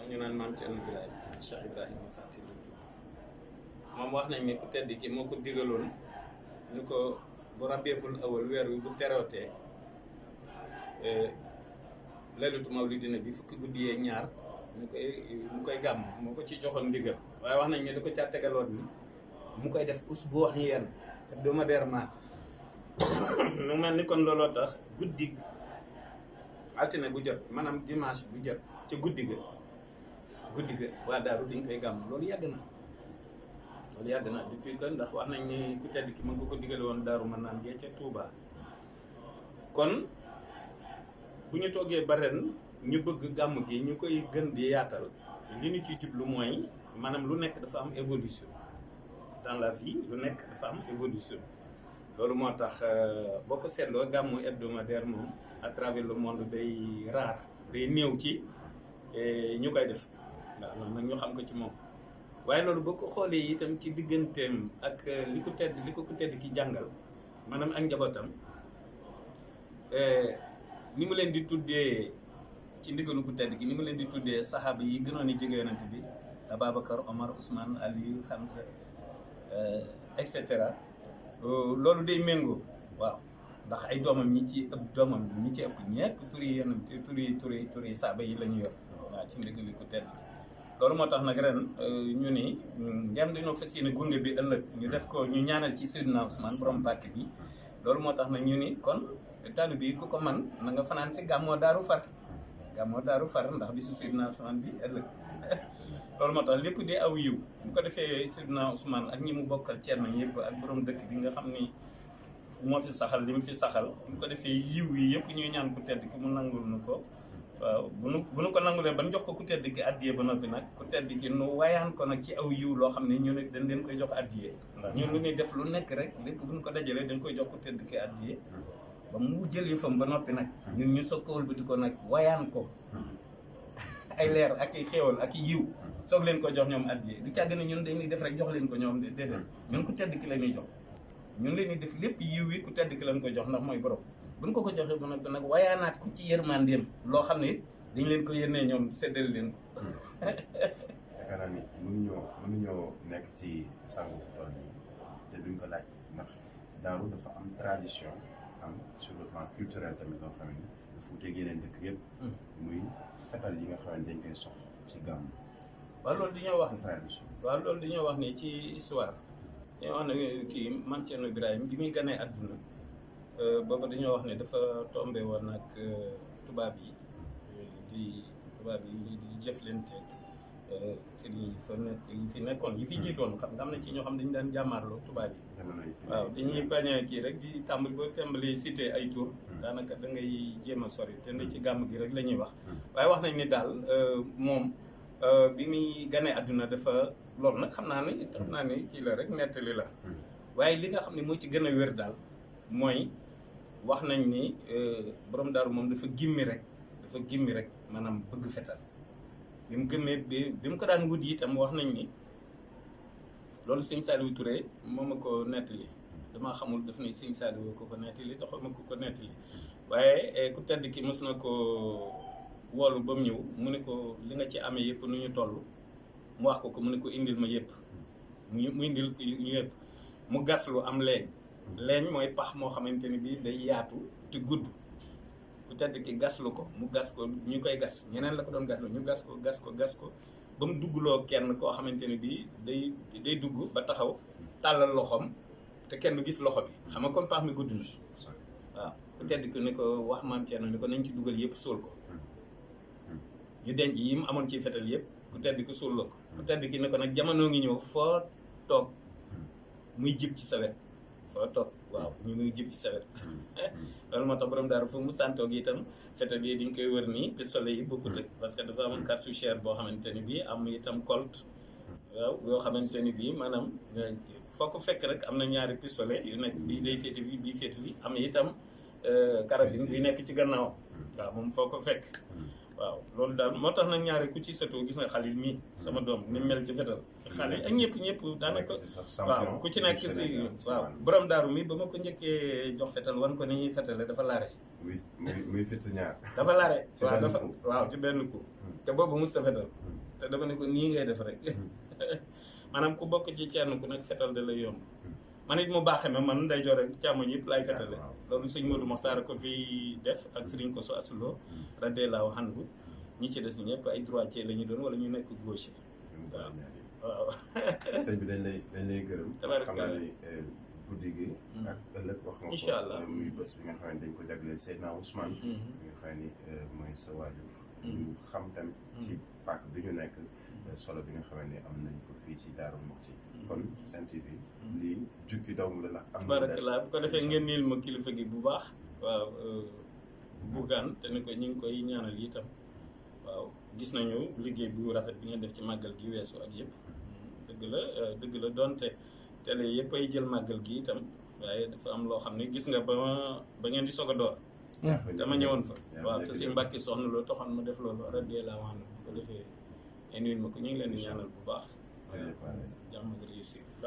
ñu naan maam Thierno Birahim Cheikh Ibrahima Fati la tudd moom wax nañ ne ku tedd ki moo ko digaloon ñu ko bu rabiul awal weer wi bu terootee laylatu mawlidina bi fukki guddi yee ñaar mu koy gàmm moo ko ci joxoon ndigal waaye wax nañ ne da ko caa tegaloon ni mu koy def usbuu'iyan hebdomadairement mu mel ni kon looloo tax guddi altine bu jot maanaam dimanche bu jot ca guddi ga waa daaru dañ koy gàmm loolu yàgg na depuis que ndax wax nañ ni ku tedd ki mën ko digale woon daaru mën naan gee ca Touba kon bu ñu toogee ba ren ñu bëgg gàmm gi ñu koy gën di yaatal li ñu ciy jublu mooy maanaam lu nekk dafa am évolution dans la vie lu nekk dafa am évolution loolu moo tax boo ko seetloo gàmmu hebdomadaire moom à travers le monde day rare day néew ci ñu koy def ndax loolu nag ñu xam ko ci moom waaye loolu boo ko xoolee itam ci digganteem ak li ko ku tedd ki jàngal maanaam ak njabootam ni mu leen di tuddee ci ndigalu ku tedd gi ni mu leen di tuddee saxaaba yi gënoon a jege yonent bi Ababacar Omar Ousmane Aliou Hamza et cetera loolu day méngoo waaw ndax ay doomam ñi ci ëpp ñëpp turi yonent turi saaba yi la ñu yor waaw ci ndigalu ku tedd gi loolu moo tax nag ren ñu ni ngeen dañoo fas yéene gunge bi ëllëg ñu def ko ñu ñaanal ci Seydina Ousmane borom pàkk bi loolu moo tax nag ñu ni kon taalibe bi ku ko man na nga fanaan si gàmmoo daaru far ndax bisu Seydina Ousmane bi ëllëg loolu moo tax lépp dee aw yiw bu ko defee Seydina Ousmane ak ñi mu bokkal Ceerno yëpp ak borom dëkk bi nga xam ni moo fi saxal li mu fi saxal bu ko defee yiw yi yëpp ñuy ñaan ku tedd ki mu nangul nu ko waaw bu nu ko nangulee ban jox ko ku tedd ki addiyee ba noppi nag ku tedd ki nu wayaan ko nag ci aw yiw loo xam ne ñu ne dañ leen koy jox addiyee ndax ñun lu ñuy def lu nekk rek lépp bu ñu ko dajalee dañ koy jox ku tedd ki addiyee ba mu jëlee fam ba noppi nag ñun ñu soog ko wëlbati ko nag wayaan ko ay leer ak ay xéewal ak yiw soog leen ko jox ñoom addiyee du càgg ne ñun dañuy def rek jox leen ko ñoom déedéet ñun ku tedd ki la ñuy jox ñun leen ñuy def lépp yiw yi ku tedd ki lañ koy jox ndax mooy borom buñ ko joxee ba noppi nag wayaanaat ko ci yërmandeem loo xam ne dañ leen ko yénnee ñoom séddale leen ko. yaakaar naa ni mënuñoo nekk ci sangu tool yi te duñ ko laaj ndax daaru dafa am tradition am sur le plan culturel tamit loo xam ne dafa wuteeg yeneen dëkk yëpp. muy fetal yi nga xam ne dañ koy sox ci gàmm. waaw loolu dañoo wax ni tradition. waaw loolu dañoo wax ni ci histoire dañoo wax ne kii maam Thierno Birahim bi muy ganee àdduna booba dañoo wax ne dafa tombé woon ak tubaab yi di jëflanteeg kër yi fi nekkoon yi fi jiitoon xam nga am na ci ñoo xam dañu daan jàmmaarloo tubaab yi waaw dañuy bañ a kii rek di tàmbali cité ay tur daanaka da ngay jéem a sori te ne ci gàmm gi rek la ñuy wax waaye wax nañ ni daal moom bi muy ganee àdduna dafa loolu nag xam naa ne kii la rek nettali la waaye li nga xam ne moo ci gën a wér daal mooy wax nañ ni borom daaru moom dafa gimmi rek maanaam bëgg fetal bi mu gëmmee bi mu ko daan wut itam wax nañ ni loolu sëñ Saliou Touré moom a ko nettali damaa xamul daf ne sëñ Saliou ko nettali doxal ma ko nettali waaye ku tedd ki mos na ko woolu ba mu ñëw mu ne ko li nga ci amee yëpp nu ñu toll mu wax ko mu ne ko indil ma yëpp mu indil ko yëpp mu gas lu am leeñ mooy pax moo xamante ni bii day yaatu te gudd ku tedd ki gaslu ko mu gas ko ñu koy gas ñeneen la ko doon gaslu ñu gas ko ba mu duggloo kenn koo xamante ni bii day dugg ba taxaw tàllal loxoom te kenn du gis loxo bi xam nga kon pax mi gudd na waaw ku tedd ki ne ko wax maam Thierno ni ko nañ ci dugal yëpp suul ko ñu denc yi mu amoon ci fetal yëpp ku tedd ki suul la ko ku tedd ki ne ko nag jamono ngi ñëw foo toog muy jib ci sa wet foo toog waaw ñu ngi jib ci sa wet loolu moo tax borom daaru fu mu santoog itam fetal yi dañ koy wër nii pistolet yi bokkut ak parce que dafa am cartouchière boo xamante ni bii am itam colt waaw yoo xamante ni bii maanaam foo ko fekk rek am na ñaari pistolet yu nekk bii day féete bi bii féete bi am itam carabine bi nekk ci gannaaw waaw moom foo ko fekk waaw loolu daal moo tax nag ñaari ku ci satoo gis nga xalil mii sama doom ni mel ci fetal xale ak ñëpp daanaka waaw ku ci nekk si waaw borom daaru mi ba ma ko njëkkee jox fetal wan ko ni ñuy fetale dafa laare muy fit ñaar dafa laare waaw ci benn coup te boobu mos ta fetal te dama ne ko nii ngay def rek maanaam ku bokk ci Thierno ku nag fetal da lay yomb man it mu baaxee ma man day joor rek càmmoñ yëpp laay fetale loolu sëñ Modou Mokhtar ko fi def ak sëriñ Koso Aslo radiyallahu anhu ñi ci des ñëpp ay droitier la ñu doon wala ñu nekk gaucher waaw sëñ bi dañ lay gërëm xam naa ni guddi gi ak ëllëg wax nga incha allah ko muy bés bi nga xam ne dañ ko jagleel Seydina Ousmane bi nga xam ni mooy sa waajur ñu xam tamit ci pàcc bi ñu nekk solo bi nga xam ne am nañ ko fii ci Darou Mouhty kon Sen TV lii jukki daw mu la ndax am na barakallah bu ko defee ngeen niil ma kilifa gi bu baax waaw bugaan te ni ko ñu ngi koy ñaanal itam waaw gis nañu liggéey bu rafet bi nga def ci màggal gi weesu ak yëpp dëgg la donte télé yëpp ay jël màggal gi itam waaye dafa am loo xam ne gis nga ba ngeen di soog a door dama ñëwoon fa waaw te si Mbàkke soxna loolu taxoon ma def loolu radiyallahu anhu bu ko defee ngeen niil ma ko ñu ngi leen di ñaanal bu baax jàmm ak réussir